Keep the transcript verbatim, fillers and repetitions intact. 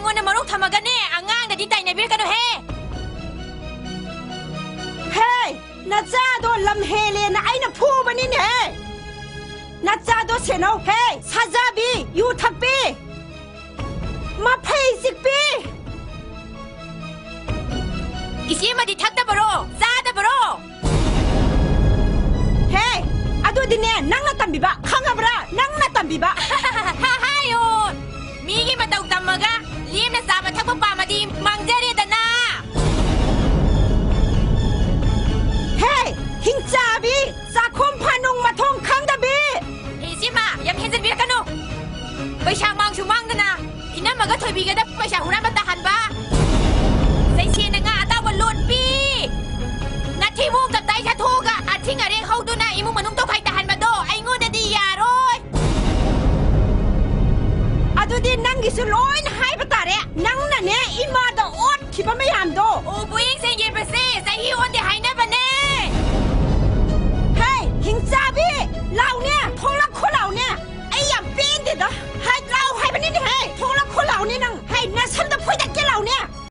ꯃꯉꯣꯟꯗ ꯃꯔꯧ ꯊꯝꯃꯒꯅꯦ, ꯑꯉꯥꯡꯗꯗꯤ ꯇꯥꯏꯅꯕꯤꯔꯛꯀꯅꯨꯍꯦ꯫ ꯍꯦ, ꯅꯆꯥꯗꯣ ꯂꯝ ꯍꯦꯜꯂꯦꯅ ꯑꯩꯅ ꯐꯨꯕꯅꯤꯅꯦꯍꯦ꯫ ꯅꯆꯥꯗꯣ ꯁꯦꯟꯅꯧ꯫ ꯍꯦ, ꯁꯥꯖꯥꯕꯤ, ꯌꯨ ꯊꯛꯄꯤ, ꯃꯐꯩ ꯆꯤꯛꯄꯤ꯫ ꯏꯆꯦꯃꯗꯤ ꯊꯛꯇꯕꯔꯣ, ꯆꯥꯗꯕꯔꯣ? ꯍꯦ, ꯑꯗꯨꯗꯤꯅꯦ, ꯅꯪꯅ ꯇꯝꯕꯤꯕ, ꯈꯪꯉꯕ꯭ꯔꯥ? ꯅꯪꯅ ꯇꯝꯕꯤꯕ꯫ ꯍꯥꯏꯌꯣ, ꯃꯤꯒꯤ ꯃꯇꯧ ꯇꯝꯃꯒ ꯂꯦꯝꯅ ꯆꯥꯕ ꯊꯛꯄ ꯄꯥꯝꯃꯗꯤ ꯃꯥꯡꯖꯔꯦꯗꯅ꯫ ꯍꯦ, ꯍꯤꯡꯆꯥꯕꯤ, ꯆꯥꯛꯈꯨꯝ ꯐꯥꯅꯨꯡ ꯃꯊꯣꯡ ꯈꯪꯗꯕꯤ! ꯍꯦ ꯏꯆꯦꯃ, ꯌꯥꯝ ꯍꯦꯟꯖꯟꯕꯤꯔꯛꯀꯅꯨ꯫ ꯄꯩꯁꯥ ꯃꯥꯡꯁꯨ ꯃꯥꯡꯗꯅ ꯏꯅꯝꯃꯒ ꯊꯣꯏꯕꯤꯒꯗ ꯄꯩꯁꯥ ꯍꯨꯔꯥꯟꯕ ꯇꯥꯍꯟꯕ, ꯆꯩꯁꯦꯅ ꯉꯥ ꯑꯇꯥꯎꯕ ꯂꯣꯠꯄꯤ, ꯅꯊꯤꯕꯣꯡ ꯇꯞꯇꯥꯏ ꯆꯥꯊꯣꯛꯑꯒ ꯑꯊꯤꯡ ꯑꯔꯦꯡ ꯍꯧꯗꯨꯅ ꯏꯃꯨꯡ ꯃꯅꯨꯡ ꯇꯧꯈꯥꯏ ꯇꯥꯍꯟꯕꯗꯣ ꯑꯩꯉꯣꯟꯗꯗꯤ ꯌꯥꯔꯣꯏ꯫ ꯑꯗꯨꯗꯤ ꯅꯪꯒꯤꯁꯨ ꯂꯣꯏꯅ ꯍꯥꯏꯕ ꯇꯥꯔꯦ, ꯅꯪꯅꯅꯦ ꯏꯃꯥꯗ ꯑꯣꯠꯈꯤꯕ ꯃꯌꯥꯝꯗꯣ꯫ ꯑꯣ, ꯄꯣꯌꯦꯡ ꯁꯦꯡ ꯌꯦꯟꯕꯁꯦ ꯆꯍꯤ ꯑꯣꯟꯗꯦ